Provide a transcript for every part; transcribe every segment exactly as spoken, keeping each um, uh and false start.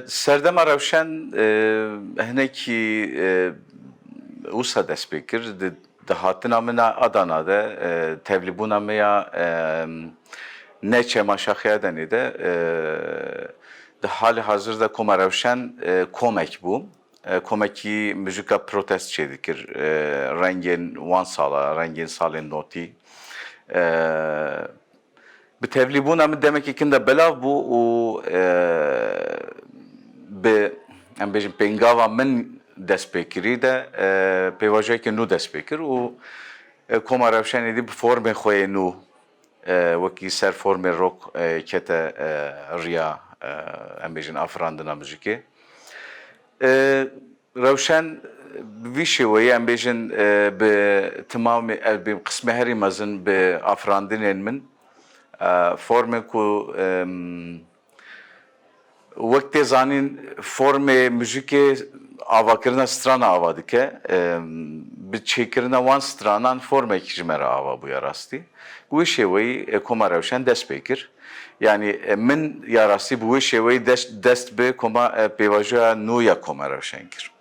Serdema Rewşen, e, hinekî, e, wisa dest pê kir. Di, di hatina min a Adana de, e, tevlîbûna me ya, e, ne çema Şaxê Adenê de, e, di halê hazir de Koma Rewşen, e, komek bû. E, komekî muzîka protest çêdikir, e, rengên wan sala, rengên salên notî. E, Bi tevlîbûna min demekî kin de belav bû û, e, bi, em bêjin, pêngava min dest pê kirî de, e, pêvajoyeke nû dest pê kir û, e, Koma Rewşenê dî bi formê xwe yê nû, e, wekî ser formê rock, e, kete, e, riya, e, em bêjin, afirandina muzîkê. E, Rewşen bi vî şêweyî, em bêjin, e, bi timamê, e, bi qismê herî mezin bi afirandinên min, e, formê ku, em, wek tê zanîn, formê muzîkê avakirina strana ava dike. Em, bi çêkirina wan stranan formek ji me re ava bûye rastî. Bi wê şêweyî, e, Koma Rewşen dest pê kir. Yanî, e, min ya rastî bi wê şêweyî dest, dest bi koma, e, pêvajoya nû ya Koma Rewşen kir.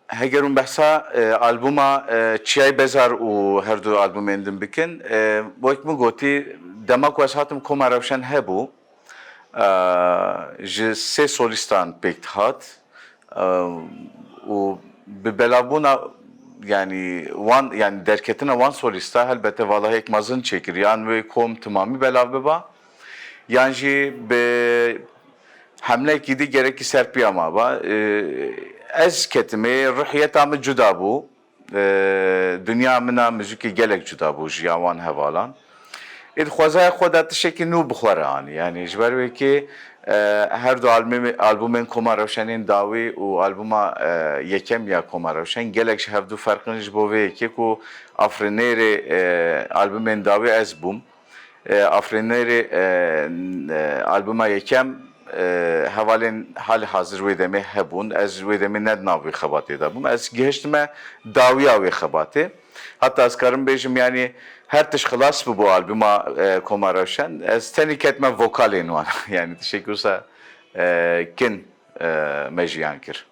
Heger hûn behsa, e, albûma, e, Çiyayê Bezar û her du albûmên din bikin, e, wek min gotî, dema ku ez hatim Koma Rewşen hebû, e, ji sê solîstan pêk dihat, e, û bi belavbûna, yanî wan, yanî derketina wan solîsta helbete valahiyek mezin çêkir, yan wê kom timamî belav biba, yan jî bi hemleyekî dî gerekî ser piya maba. E, ez ketime, ruhiyeta min cuda bû. E, dinya min a muzîkê gelek cuda bû ji ya wan hevalan. Ê di xwezaya xwe de tiştekî nû bi xwe re anî. Yanî ji ber wê kê, e, her du albûmê-, albûmên Koma Rewşenên dawî û albûma, e, yekem ya Koma Rewşen gelek ji hevdu ferq in, ji bo vê yekê ku afirînerê, e, albûmên dawî ez bûm. E, afirînerê, e, n-, e, albûma yekem, e, hevalên halê hazir wê demê hebûn. Ez wê demê ne di nav wê xebatê de bûm. Ez gihiştime dawiya wê xebatê. Heta ez karim bêjim, yanî her tişt xilas bibû albûma, e, Koma Rewşen. Ez tenê ketime vokalên wan. Yanî tiştekî wisa, e, kin, e, me jiyan kir.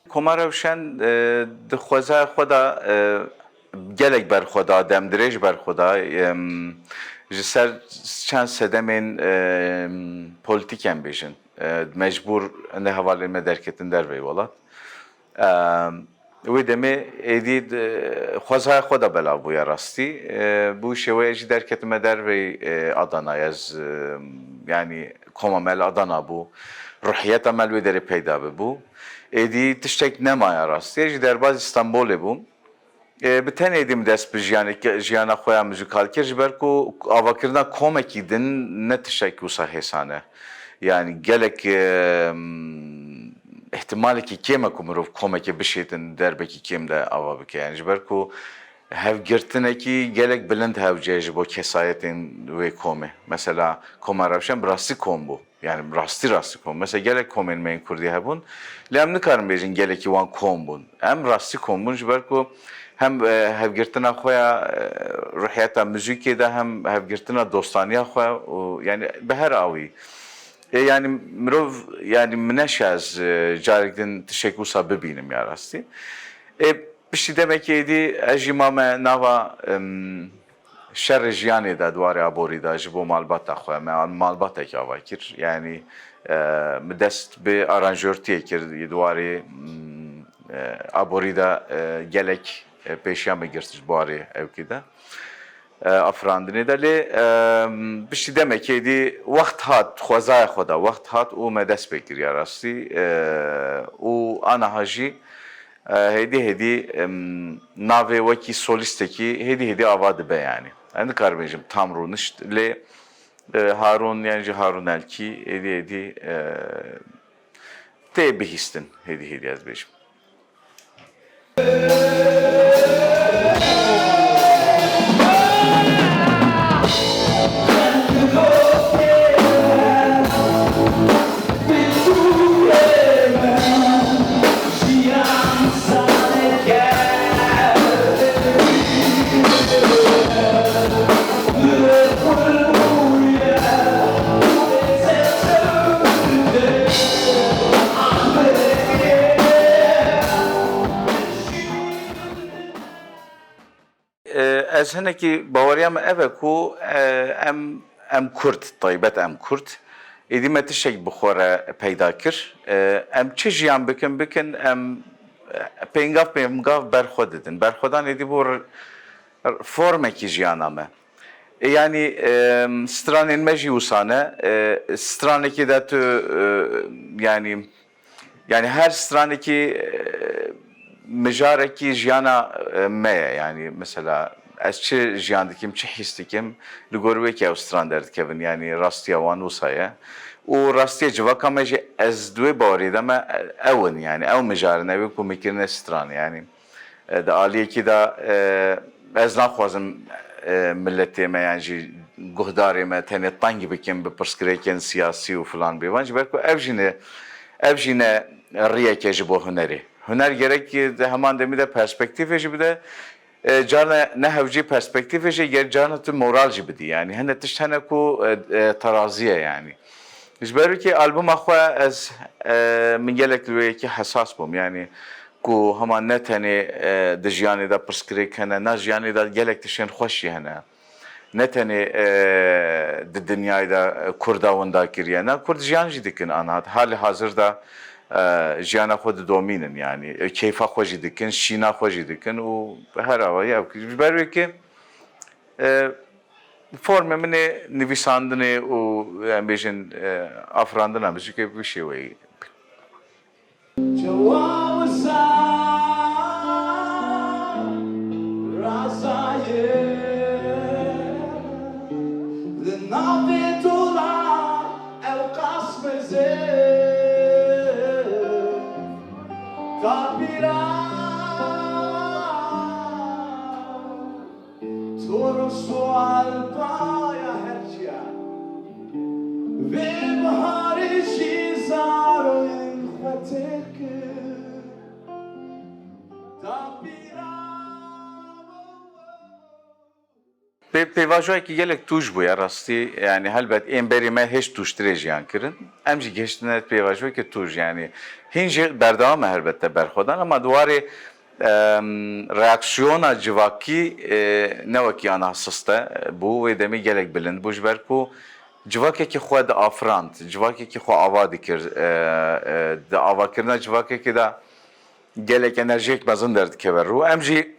Koma Rewşen, e, di xwezaya xwe de, e, gelek berxwe da, demdirêj berxwe da, em, ji ser çend sedemên, em, polîtîk em bêjin. E, mecbûr hinde hevalên me derketin derveyî welat. Em, wê demê êdî di xwezaya xwe de belav bûye rastî. E, bi wî şêweyê jî derketime derveyî, e, Adanayê. Ez, e, yanî koma me li Adana bû. Ruhiyeta me li wê derê peyda bibû. Êdî tiştek nemaye rastî. Ji derbaz Stenbolê bûm. E, bi tenê êdî min dest bi jiyaneke-, jiyana xwe ya muzîkal kir, ji ber ku avakirina komekî din ne tiştek wisa hêsan e. Yanî gelek, e, îhtimalekî kêm e ku mirov komekê bişêtin derbekî kêm de ava bike. Yanî ji ber ku hevgirtinekî gelek bilind hewce ji bo kesayetên wê komê. Mesela Koma Rewşen bi rastî kom bû. Yanî rastî rastî kom. Mesela gelek komên me yên kurdî hebûn. Lê em nikarin bêjin gelekî wan kom bûn. Em rastî kom bûn ji ber ku hem, e, hevgirtina xwe ya, e, ruhiyeta muzîkê de hem hevgirtina dostaniya xwe û yanî bi her awî. E, yanî mirov, yanî min neşa ez, e, carek din tiştek wisa bibînim ya rastî. E, piştî demekê êdî ez jî mame nava, em, şerê jiyanê de di warê aborî de ji bo malbata xwe. Me malbatek ava kir. Yanî, e, min dest bi aranjortiyê kir di warê, mm, e, aborî de, e, gelek e, pêşiya me girt ji barê ewkî de, e, afirandinê de. Lê, e, piştî demekê dî wext hat, xwezaya xwe da, wext hat û me dest pê kiriya rastî. E, û aniha jî, e, hêdî hêdî, em, navê wekî solîstekî hêdî hêdî ava dibe yanî. Ez nikarim bêjim tam rûnişt, lê, e, Harûn, yan jî Harûn Elkî hêdî hêdî, e, tê bihîstin, hêdî hêdî ez bêjim. E, ez hinekî baweriya min ev e ku, e, em, em Kurd, taybet em Kurd, êdî me tiştek bi xwe re peyda kir. E, em çi jiyan bikin, bikin, em, e, pêngav pêngav ber xwe didin. Berxwedan êdî bû r-, r-, formekî jiyana me. E, yanî, e, stranên me jî wisa ne. E, stranekî de tu, e, yanî, yanî her stranekî, e, mijarekî jiyana, e, me ye. Yanî mesela ez çi jiyan dikim, çi hîs dikim, li gor wê ke ew stran derdikevin. Yanî rastiya wan wisa ye. Û rastiya civaka me jî ez di wê bawerê de me, e, ew in. Yanî ew mijar in, ew ê ku me kirine stran. Yanî, e, di aliyekî de, e, ez naxwazim, e, miletê me yan jî guhdarê me tenê teng bikim bi pirsgirêkên siyasî û filan bêvan. Ji ber ku ev jî ne, ev jî ne riyeke ji bo hunerê. Huner gerek di heman demî de perspektîfê jî bide. E, carna ne hewcî perspektîfê jî ger carna tu moral jî bidî. Yanî hene tişt hene ku, e, e, terazî ye yanî. Ji ber wekî albuma xwe ez, e, min gelek li wê yekê hesas bûm. Yanî ku hema ne tenê, e, di jiyanê de pirsgirêk hene, na jiyanê de gelek tiştên xweş jî hene. Ne tenê, e, di dinyayê de, e, Kurda winda kiriye. Na Kurd jiyan jî dikin anhat. Hali hazir de, e, jiyana xwe didomînin yanî. E, keyfa xwe jî dikin, şîna xwe jî dikin û her awayî ew ji ber wê ki, e, formê min ê nivîsandinê û em bêjin, e, afirandina muzîkê bi vî şêweyî. Çawa wisa razayê li navê dola ew qas mezê tapîra. Toro sual paya her çiya. Vê biharê jî zaroyên xwe têr kir. Da pîra. Pê-, pêvajoyekî gelek tûj bûye rastî. Yanî helbet ên berî me hêj tûjtirê jiyan kirin. Em jî gihiştine pêvajoyekî tûj. Yanî hîn jî berdewam e helbet te berxwedan, ama di warê Em, reaksiyona civakî, e, ne wekî ana siste bû, wê demê gelek bilind bû, ji ber ku civakekî xwe diafirand, civakekî xwe ava dikir, e, e, di avakirina civakekê de gelek enerjiyek mezin derdikeve rû. Em jî,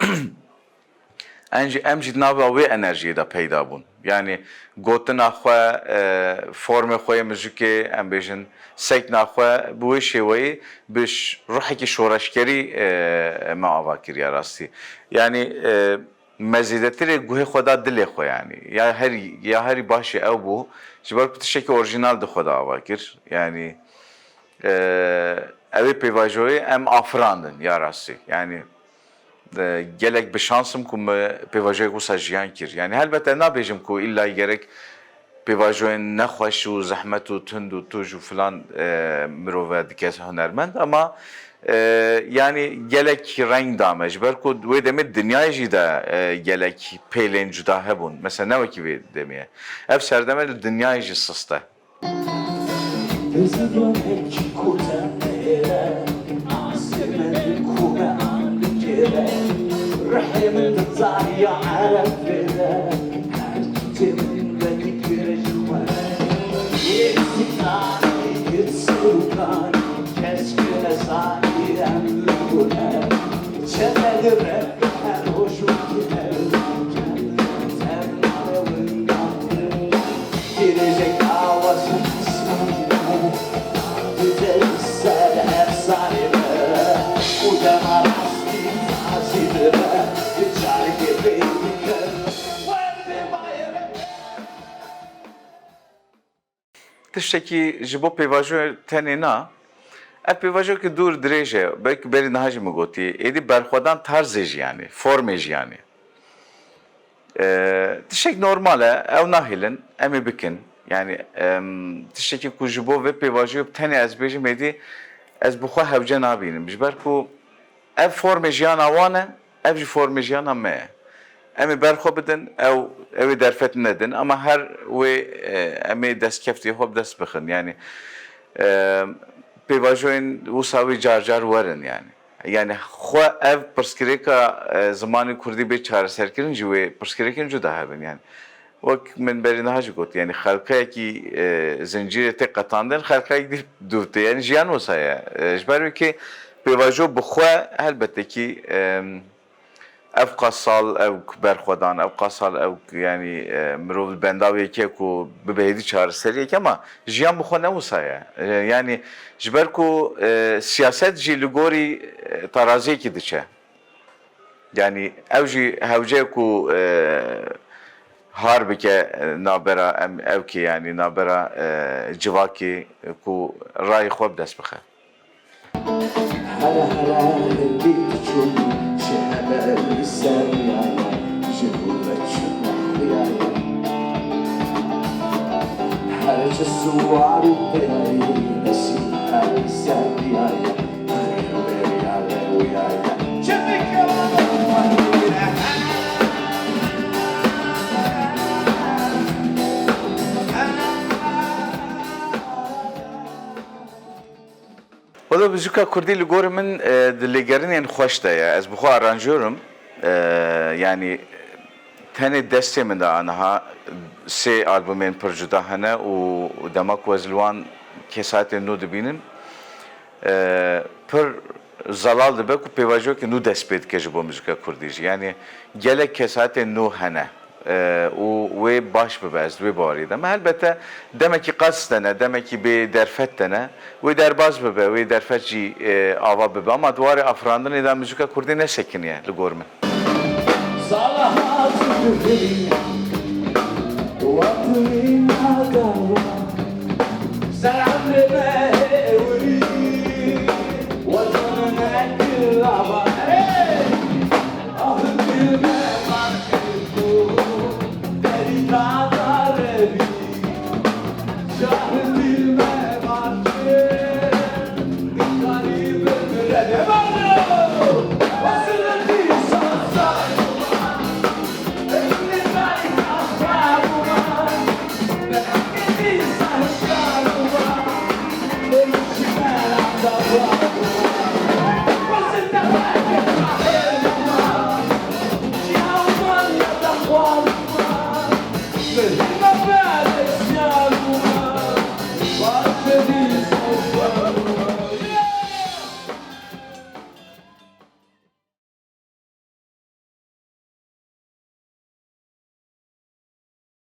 em jî, em jî di nava wê enerjiyê de peyda bûn. Yanî gotina xwe, e, formê xwe yê muzîkê, em bêjin, sekna xwe bi wê şêweyî bi ş-, ruhekî şoreşgerî, e, me ava kiriye rastî. Yanî, e, me zêdetirê guhê xwe da dilê xwe yanî. Ya herî, ya herî başê ew bû, ji ber ku tiştekî orjînal di xwe de ava kir. Yanî, e, ew ê pêvajoyê em afirandin ya rastî. Yanî, e, gelek bi şans im ku me pêvajoyek wisa jiyan kir. Yanî helbet ez nabêjim ku îlla gerek pêvajoyên nexweş û zehmet û tund û tûj û filan, e, mirove dike hunermend, ama, e, yanî gelek reng da me. Ji ber ku wê demê dinyayê jî de, e, gelek pêlên cuda hebûn. Mesela ne wekî vê demê ye. Ev serdeme li dinyayê jî sist e. Zivanek ku te nêre, asê min ku me an dikêre, rihê min di zariya erefê de, her tiştê min vedikir ji xwe. Yek zimanê, yek serûkan, kes ki nezanî em li ku ne, çeme li reb Tiştekî ji bo pêvajoyê tenê na. Ev pêvajoyekî dûr dirêj e. Belkî berî niha jî min gotî. Êdî berxwedan tarzê jiyanê, formê jiyanê. E, tiştek normal e. Ew nahêlin. Em ê bikin. Yani, em, tiştekî ku ji bo vê pêvajoyê tenê ez bêjim êdî ez bi xwe hewce nabînim. Ji ber ku ev formê jiyana wan e, ev jî formê jiyana me ye. Em ê ber xwe bidin, ew, ew ê derfet nedin, ama her wê, e, em ê destkeftiyê xwe bi dest bixin. Yani, e, pêvajoyên wisa wê car car werin yani. Yani xwe ev pirsgirêka, e, zimanê kurdî bê çareserkirin jî wê pirsgirêkên cuda hebin yani. Wek min berî niha jî got, yani xelqeyekî, e, zincîrê tê qetandin, xelqeyek dî dûr tê. Yani jiyan wisa ye. E, ji ber wê kê pêvajo bi xwe helbetê kî, e, ev qas sal ew berxwedan, ev qas sal ew, yani, e, mirov li benda wê yekê ku bibe hêdî çareseriyek, ama jiyan bi xwe ne wisa ye. E, yani ji ber ku, e, siyaset jî li gorî, e, taraziyekî diçe. Yani ew jî hewce ku, e, har bike, e, nabera em ew kê, yani nabera, e, civakê ku rayê xwe bi dest bixe. Here here hindî diçûn ji heber li ser diyaya, ji bo me çima xuyaye. Her çi siwar û peyayî nesî her li ser diyaya. Wele muzîka kurdî li gorî min, e, di lêgerînên xweş de ye. Ez bi xwe aranjör im. E, yani tenê destê min de aniha sê albumên pir cuda hene û dema ku ez li wan kesatên nû dibînim, e, pir zelal dibe ku pêvajoyeke nû dest pê dike ji bo muzîka kurdî jî. Yani gelek kesatên nû hene, e, û wê baş bibe, ez di wê bawerî de me. Helbete demekî qas de ne, demekî bê derfet de ne. Wê derbas bibe, wê derfet jî, e, ava bibe. Ama di warê afirandinê de muzîka kurdî nesekiniye li gor min. Sala hatî bihî, wextî nadawa. Ser emrê me